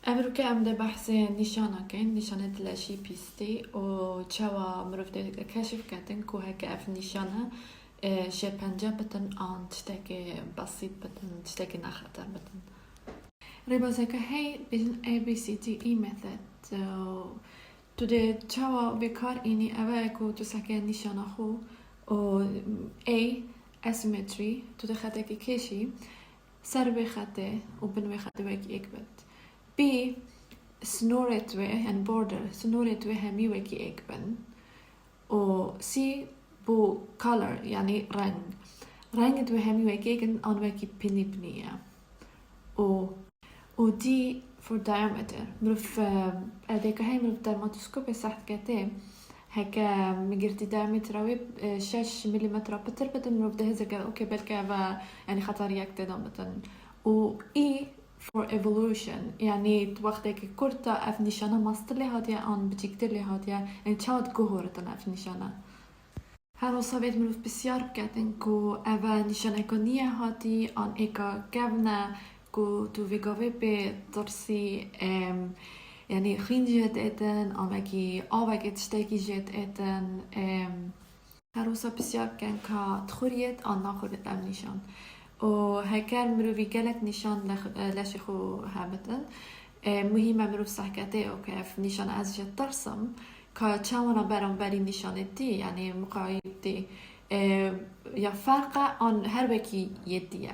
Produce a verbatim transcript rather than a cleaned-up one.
Evroke em dê behsê nîşana kein, nîşanê di leşî pîstî û çawa mirov dê keşif ketin ku heke ev nîşane, e, şêpence bitin an tiştekê besît bitin, tiştekê nexeter bitin. Rêbazeke hey bêjin A B C D E method. So, tu dê çawa vê kar înî, ev e ku tu seke nîşana xwe û A, asymmetry, tu dê xetekî kêşî, ser wê xetê û bin wê xetê wekî êk bit. B, snorê wê, yani border, snorê wê hemî wekî êk bin. Û C, bo color, yani reng. Reng wê hemî wekî êk in an wekî pinî pinî ye. Û, û D for diameter. Mirov, e, erdê ku hey mirov dermatoskopê sehketê, heke min girtî diametra wê, e, şeş milîmetra pitir bitin, mirov dê hizir ke, okey, belke ev e, yani xetariyek tê de bitin. Û E for evolution, yani wextekî kurt de ev nîşana mastir lê hatiye an biçîktir lê hatiye, yani çawa diguhoritin ev nîşana. Her wisa vêt mirov pisyar biketin ku ev e nîşaneka nî ye hatî an êka kevn e ku tu vê gavê pê tirsî, em, yani xîn jê dêtin, an wekî avekê tiştekî jê dêtin, em, her wisa pisyar bikin ka dixuriyêt an naxuriyêt ev nîşan. Û heker mirovî gelek nîşan lex-, leşê xwe hebitin, e, muhîm e mirov sehketê, okey, ev nîşan ez jê tirsim, ka çawana beramberî nîşanê dî, yani muqayîb dî, e, ya ferq e an her wekî yê dî ye.